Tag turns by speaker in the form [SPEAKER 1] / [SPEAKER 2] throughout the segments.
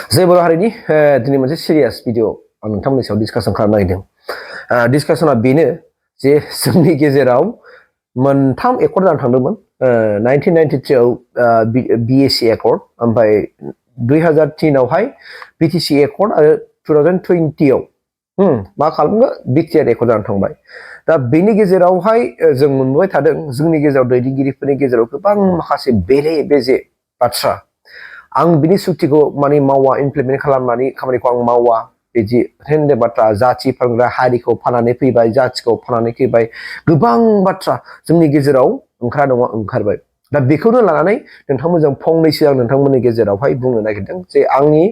[SPEAKER 1] जय बर' हारिनि दिनै मोनसे सिरियास भिडिअ आं नोंथांमोननि सायाव डिसकासन खालामनो नागिरदों। डिसकासना बेनो जे जोंनि गेजेराव मोनथाम एकर्ड जानो थांदोंमोन 1993 आव BAC Accord, ओमफ्राय 2003 आवहाय BTC Accord आरो 2020 आव मा खालामखो BTR Accord जानो थांबाय। दा बेनि गेजेरावहाय जों मोनबाय थादों जोंनि गेजेराव दैदेनगिरिफोरनि गेजेराव गोबां माखासे बेले बेजे बाथ्रा। आं बिनि सुक्तिखौ माने मावा, इमप्लिमेन्ट खालामनानै खामानिखौ आं मावा बिदि होननाय बाथ्रा। जाथि फानग्रा हारिखौ फाननानै फैबाय, जाथिखौ फाननानै फैबाय, गोबां बाथ्रा जोंनि गेजेराव ओंखारबाय। दा बेखौनो लानानै नोंथांमोनजों फंनैसो आं नोंथांमोननि गेजेरावहाय बुंनो नागिरदों जे आंनि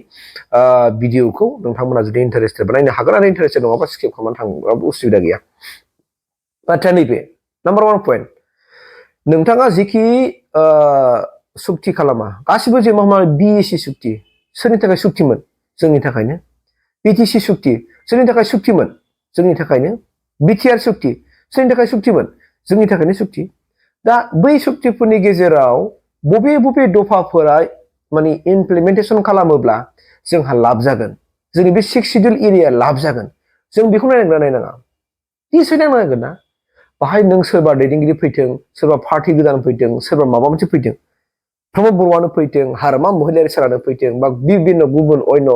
[SPEAKER 1] भिडिअखौ नोंथांमोना जुदि इन्टारेस्टेड नायनो हागोन आरो इन्टारेस्टेड नङाबा स्किप खालामनानै थांबाबो उसुबिदा गैया। बाथ्राया नैबे नाम्बार 1 पइन्ट, नोंथाङा जिखि सुक्ति खालामा गासिबो जे मा BAC सुक्ति सोरनि थाखाय सुक्तिमोन? जोंनि थाखायनो। BTC सुक्ति सोरनि थाखाय सुक्तिमोन? जोंनि थाखायनो। BTR सुक्ति सोरनि थाखाय सुक्तिमोन? जोंनि थाखायनो सुक्ति। दा बै सुक्तिफोरनि गेजेराव बबे बबे दफाफोरा माने इमप्लिमेन्टेसन खालामोब्ला जोंहा लाब जागोन, जोंनि बे 6 शिड्युल एरिया लाब जागोन, जों बेखौ नायनाङा। निसय नायनांगोन ना? बाहाय नों सोरबा दैदेनगिरि फैथों, सोरबा पार्टी गोदान फैथों, सोरबा माबा मोनसे फैथों, प्रमद बर'आनो फैथों, हाग्रामा महिलारि सारानो फैथों, बा बिभिन्न गुबुन अन्य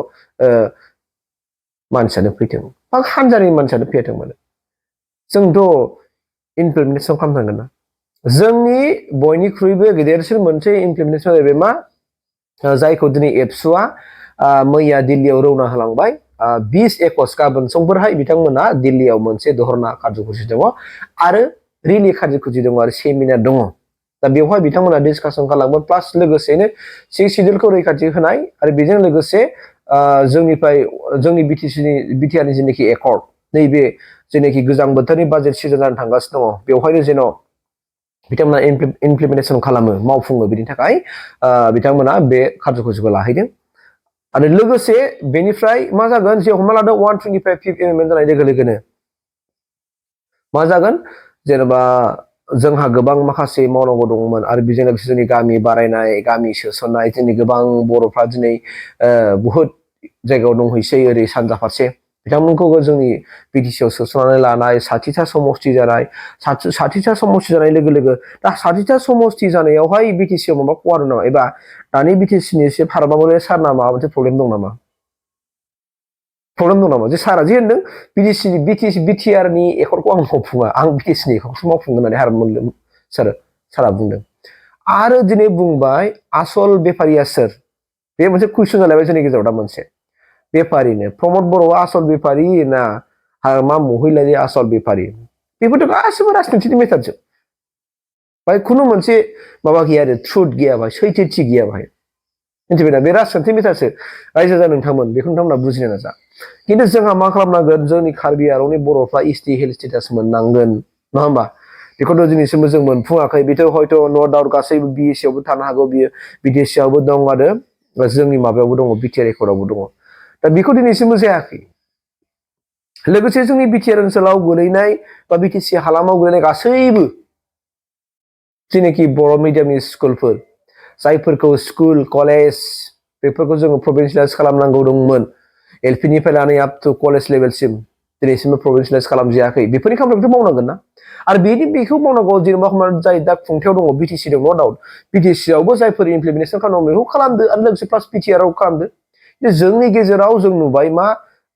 [SPEAKER 1] मानसियानो फैथों, बा हानजानि मानसियानो फैथों मानो, जोंथ' इमप्लिमेन्टेसन खालामनांगोन ना। जोंनि बयनिख्रुइबो गेदेरसिन मोनसे इमप्लिमेन्टेसन जाहैबाय मा, जायखौ दिनै एबसुआ मैया दिल्लीयाव रौना होलांबाय। 20 एकर्ड गाबोन समफोरहाय बिथांमोना दिल्लीयाव मोनसे धरना कार्यसुचि दङ आरो रिलि कार्यसुचि दङ आरो सेमिनार दङ। दा बेवहाय बिथांमोना डिसकासन खालामगोन, प्लास लोगोसेनो 6 शिड्युलखौ रैखाथि होनाय आरो बेजों लोगोसे जोंनि BTRनि जेनाखि एकर्ड, नैबे जेनाखि गोजां बोथोरनि बाजेट सिजन जानो थांगासिनो दङ, बेवहायनो जेन' बिथांमोना इमप्लिमेन्टेसन खालामो, मावफुङो, बिनि थाखाय बिथांमोना बे कार्यसुचिखौ लाहैदों। आरो लोगोसे बेनिफ्राय मा जागोन, जे हमना लादों 125 5th एमेन्डमेन्ट जानाय लोगो लोगोनो मा जागोन, जेनेबा जोंहा गोबां माखासे मावनांगौ दङमोन आरो बेजों लोगोसे जोंनि गामि बारायनाय, गामि सोसननाय, जोंनि गोबां बर'फ्रा दिनै बुहुद जायगायाव दंहैसै ओरै सानजा फारसे, बिथांमोनखौबो जोंनि BTCआव सोसननानै लानाय, 60टा समस्ति जानाय, 60टा समस्ति जानाय लोगो लोगो दा 60टा समस्ति जानायावहाय BTCआव माबा खहा दं नामा, एबा दानि BTCनि एसे फार्मागुरि सारना माबा मोनसे प्रब्लेम दं नामा? प्रब्लेम दं नामा? जे सारा जे होनदों BTRनि एकर्डखौ आं मावफुङा, आं BTCनि एकर्डखौ मावफुंगोन होननानै सारा बुंदों। आरो दिनै बुंबाय आसल बेफारिया सोर? बे मोनसे कुइसन जालायबाय जोंनि गेजेराव दा मोनसे। बेफारिनो प्रमद बर'आ आसल बेफारि ना हाग्रामा महिलारि आसल बेफारि? बेफोरथ' गासिबो राजनितिनि मेथाडसो। बाहाय खुनु मोनसे माबा गैया आरो ट्रुथ गैया, बाहाय सैथोथि गैया बाहाय। मिथिबायना? बे राजखान्थि मेथाडसो। रायजो जा नोंथांमोन, बेखौ नोंथांमोना बुजिनो नाजा। खिन्थु जोंहा मा खालामनांगोन, जोंनि कार्बि आंलंनि बर'फ्रा ST हिल स्टेटास मोननांगोन, नङा होमबा? बेखौथ' दिनैसिमबो जों मोनफुङाखै। बेथ' हयथ' नो डाउट गासैबो BACआवबो थानो हागौ, बियो BTCआवबो दं आरो जोंनि माबायावबो दङ, BTR एकर्डआवबो दङ। दा बेखौ दिनैसिमबो जायाखै। लोगोसे जोंनि BTR ओनसोलाव गोलैनाय बा BTC हालामाव गोलैनाय गासैबो जेनाखि बर' मिडियामनि स्कुलफोर, जायफोरखौ स्कुल कलेज बेफोरखौ जोङो प्रभिन्सियेलाइज खालामनांगौ दंमोन, LPनिफ्राय लानानै आप टु कलेज लेभेलसिम दिनैसिमबो प्रभिन्सियेलाइज खालामजायाखै। बेफोरनि खामानिखौथ' मावनांगोन ना। आरो बेखौ मावनांगौ, जेनेबा जाय दा खुंथायाव दङ, BTC दङ, नो डाउट BTCआवबो जायफोर इमप्लिमेन्टेसन खालामनांगौ बेखौ खालामदो, आरो लोगोसे प्लास BTRआव खालामदो। जोंनि गेजेराव जों नुबाय मा,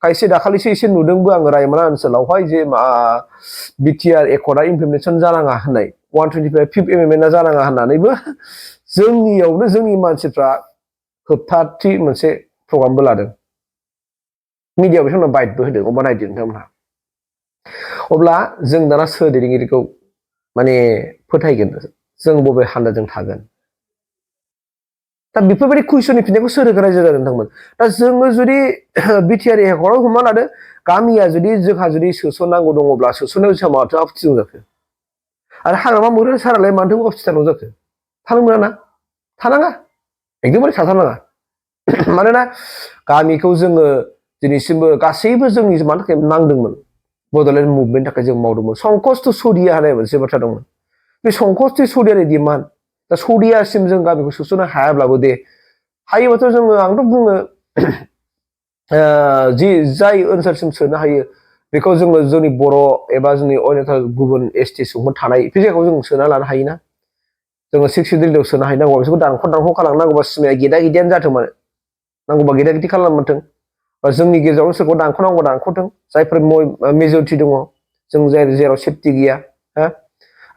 [SPEAKER 1] खायसे दाखालिसो एसे नुदोंबो आङो रायमना ओनसोलावहाय जे BTR एकर्डआ इमप्लिमेन्टेसन जानाङा होननाय, 125 5th एमेन्डमेन्टआ जानाङा होननानैबो जोंनियावनो जोंनि मानसिफ्रा होबथाथि मोनसे प्रग्रामबो लादों। मिडियाआव बिथांमोना बाइटबो होदों, अबा नायदो नोंथांमोनहा। अब्ला जों दाना सोर दैदेनगिरिखौ माने फोथायगोन, जों बबे हान्जाजों थागोन? दा बेफोरबायदि कुइसननि फिननायखौ सोर होगोन रायजो जादों नोंथांमोन? दा जोङो जुदि BTR एकर्डआव हमना लादो, गामिया जुदि जोंहा जुदि सोसननांगौ दङब्ला सोसननायाव जोंहा माथो आपत्ति दं जाखो? आरो हाग्रामा महिलारि सारालाय मानोथो आपत्ति थानांगौ जाखो? थानो मोना ना? थानाङा, एकदमबारे थाथारनाङा। मानोना गामिखौ जोङो दिनैसिमबो गासैबो जोंनि मानि थाखाय नांदोंमोन, बड'लेण्ड मुभमेन्टनि थाखाय जों मावदोंमोन। संकष्ट सौदिया होननाय मोनसे बाथ्रा दंमोन। बे संकष्ट सौदियानि डिमान्ड, दा सौदियासिम जों गामिखौ सोसननो हायाब्लाबो दे, हायोबाथ' जोङो, आंथ' बुङो जि जाय ओनसोलसिम सोनो हायो बेखौ जोङो जोंनि बर' एबा जोंनि अन्यथा गुबुन एसटि सुबुंफोर थानाय बे जायगायाव जों सोना लानो हायोना जोङो 6 सिडिउलाव सोनो हायो नांगौबा बिसोरखौ दानख' खालामनांगौबा सिमाया गेदा गेदियानो जाथों मानो नांगौबा गेदा गेदि खालामथों जोंनि गेजेराव सोरखौ दानख'नांगौ दानख'थों जायफोर मेजरिटि दङ जों जेराव सेफटि गैया हा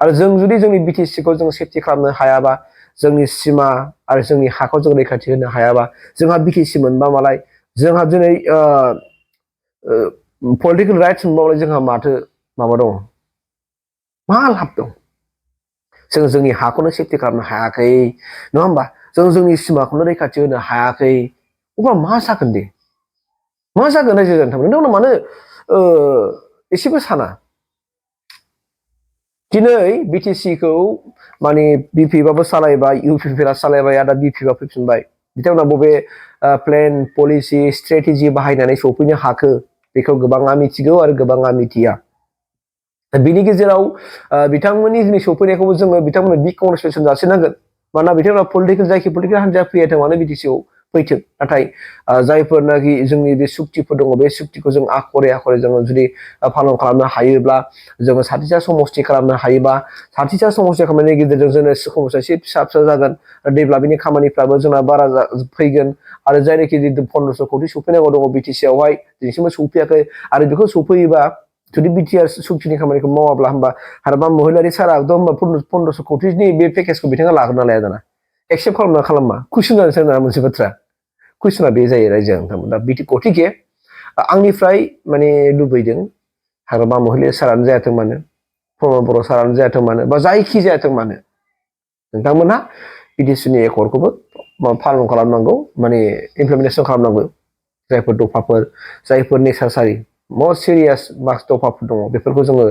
[SPEAKER 1] आरो जों जुदि जोंनि बिटिसिखौ जों सेफटि खालामनो हायाबा जोंनि सिमा आरो जोंनि हाखौ जों रैखाथि होनो हायाबा जोंहा बिटिसि मोनबा मालाय जोंहा दिनै पलिटिकेल राइट्स मोनबालाय जोंहा माथो माबा दं मा लाब दं जों जोंनि हाखौनो सेफटि खालामनो हायाखै नङा होमबा जों जोंनि सिमाखौनो रैखाथि होनो हायाखै अब्ला मा जागोन दे मा जागोन रायजो जानो थांगोन नोंथांमोना मानो एसेबो साना दिनै बिटिसिखौ माने बिपिबाबो सालायबाय इउपिपिआ सालायबाय आदा बिपिबा फैफिनबाय बिथांमोना बबे प्लेन पलिसि स्ट्रेटेजि बाहायनानै सौफैनो हाखो बेखौ गोबाङा मिथिगौ आरो गोबाङा मिथिया बिनि गेजेराव बिथांमोननि दिनै सौफैनायखौबो जोङो बिथांमोननो बिग कंग्रेचुलेसन जासिनांगोन मानोना बिथांमोना पलिटिकेल जायखि पलिटिकेल हान्जाया फैयाथों मानो बिटिसिआव फैथों नाथाय जायफोरनाखि जोंनि बे सुक्तिफोर दङ बे सुक्तिखौ जों आखरे आखरे जोङो जुदि पालन खालामनो हायोब्ला जोङो साथिसा समस्ति खालामनो हायोबा साथिसा समस्ति खालामनायनि गेजेरजों जोङो समस्या एसे फिसा फिसा जागोन डेभेलपमेन्टनि खामानिफ्राबो जोंना बारा फैगोन आरो जायनाखि 1500 कोटि सौफैनांगौ दङ बिटिसिआवहाय दिनैसिमबो सौफैयाखै आरो बेखौ सौफैयोबा जुदि बिटिआर सुक्तिनि खामानिखौ मावाब्ला होमबा हाग्रामा महिलारि साराथ' होमबा 1500 कोटिनि बे पेकेजखौ बिथाङा लागोन ना लाया दाना एक्सेप्ट खालामना खालामा कुइसन जानोसै ना मोनसे बाथ्रा कुइसना बे जायो रायजो नोंथांमोन दा गथिखे आंनिफ्राय माने लुबैदों हाग्रामा महिलारि सारानो जायाथों मानो प्रमद बर' सारानो जायाथों मानो बा जायखि जायाथों मानो नोंथांमोनहा बिटिसिनि एकर्डखौबो पालन खालामनांगौ माने इमप्लिमेन्टेसन खालामनांगौ जायफोर दफाफोर जायफोर नेसेसारि मस्ट सिरियास मार्क्स दफाफोर दङ बेफोरखौ जोङो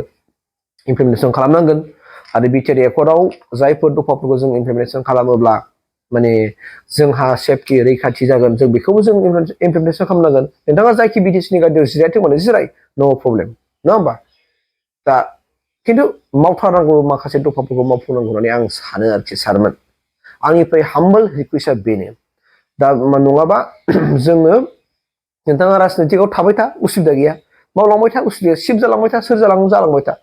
[SPEAKER 1] इमप्लिमेन्टेसन खालामनांगोन आरो बिटिआर एकर्डआव जायफोर दफाफोरखौ जों इमप्लिमेन्टेसन खालामोब्ला माने जोंहा सेफटि रैखाथि जागोन जों बेखौबो जों इमप्लिमेन्टेसन खालामनांगोन नोंथाङा जायखि बिटिसिनि गादियाव जिरायथों मानो जिराय नो प्रब्लेम नङा होमबा दा खिन्थु मावथारनांगौ माखासे दफाफोरखौ मावफुंनांगौ होननानै आं सानो आरोखि सारमोन आंनिफ्राय हाम्बल रिकुवेस्टआ बेनो दा नङाबा जोङो नोंथाङा राजनितिकआव थाबाय था उसुबिदा गैया मावलांबाय था उसुबिदा शिफ्ट जालांबाय था सोर जालाङो जालांबाय था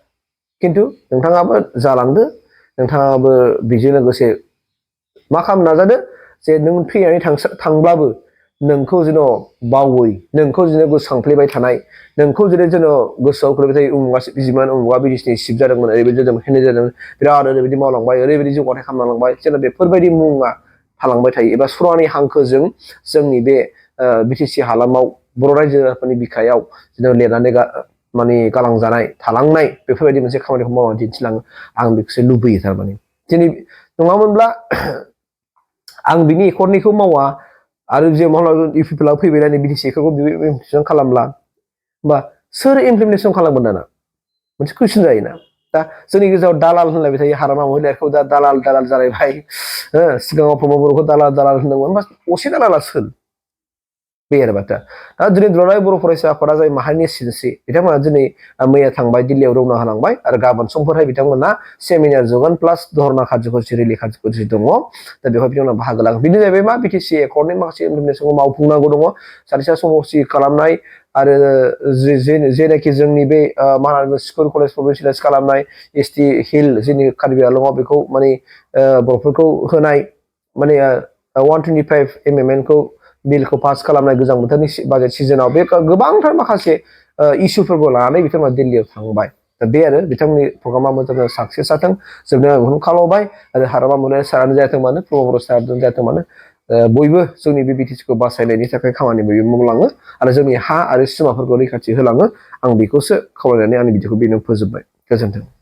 [SPEAKER 1] खिन्थु नोंथाङाबो जालांदो नोंथाङाबो बेजों लोगोसे मा खालामनो नाजादो जे नों थैनानै थांब्लाबो नोंखौ जेन' बावै नोंखौ जेन' गोसोखांफ्लेबाय थानाय नोंखौ जेन' गोसोआव खोलैबाय थायो उमुगा बिजिमोन उमुगा बिदिसिनि शिफ्ट जादोंमोन ओरैबायदि जादोंमोन हेन्दे जादों बिराद ओरैबायदि मावलांबाय ओरैबायदि जौगाथाय खालामलांबाय जेन' बेफोरबायदि मुङा थालांबाय थायो एबा सरानि हांखोजों जोंनि बे बिटिसि हालामाव बर' रायजो राजाफोरनि बिखायाव जेन' लिरनानै माने गालांजानाय थालांनाय बेफोरबायदि मोनसे खामानिखौ मावनानै दिन्थिलाङो आं बेखौसो लुबैयो थारमाने दिनै नङामोनब्ला आं बिनि एकर्डनिखौ मावा आरो जे इउपिपिएलआ फैबाय दा बिटिसि एकर्डखौ इमप्लिमेन्टेसन खालामब्ला होमबा सोर इमप्लिमेन्टेसन खालामगोन दाना मोनसे कुइसन जायोना दा जोंनि गेजेराव दालाल होनलायबाय थायो हाग्रामा महिलारिखौ दा दालाल जालायबाय सिगाङाव प्रमद बर'खौ दालाल होनदोंमोन होमबा असे दालाला सोर बे आरो बाथ्रा दा दिनै दुलाराय बर' फरायसा आफादा जाय माहारिनि सिनस्रि बिथांमोना दिनै मैया थांबाय दिल्लीयाव रौना होलांबाय आरो गाबोन समफोरहाय बिथांमोना सेमिनार जगोन प्लास धर्ना खार्यकरसि रेलि खार्यकरसि दङ दा बेवहाय बिथांमोना बाहागो लागोन बेनो जाहैबाय मा बिटिसि एकर्डनि माखासे इमप्लिमेन्टेसनखौ मावफुंनांगौ दङ सारिसा समस्ति खालामनाय आरो जेनाखि जोंनि बे मा होनो स्कुल कलेज प्रभिन्सियेलाइज खालामनाय एसटि हिल जोंनि कार्बि आंलंआव बेखौ माने बर'फोरखौ होनाय माने 125 एमएमएनखौ बिलखौ पास खालामनाय गोजां बोथोरनि बाजेट सिजनाव बे गोबांथार माखासे इस्युफोरखौ लानानै बिथांमोना दिल्लीयाव थांबाय दा बे आरो बिथांमोननि प्रग्रामा मोजां साक्सेस जाथों जोबनायाव आं बेखौनो खालामबाय आरो हाग्रामा महिलारि सारानो जायाथों मानो प्रमद बर' सारानो जायाथों मानो बयबो जोंनि बे बिटिसिखौ बासायनायनि थाखाय खामानि बयबो मावलाङो आरो जोंनि हा आरो सिमाफोरखौ रैखाथि होलाङो आं बेखौसो खावलायनानै आंनि भिडिअखौ बेनो फोजोबबाय गोजोन्थों।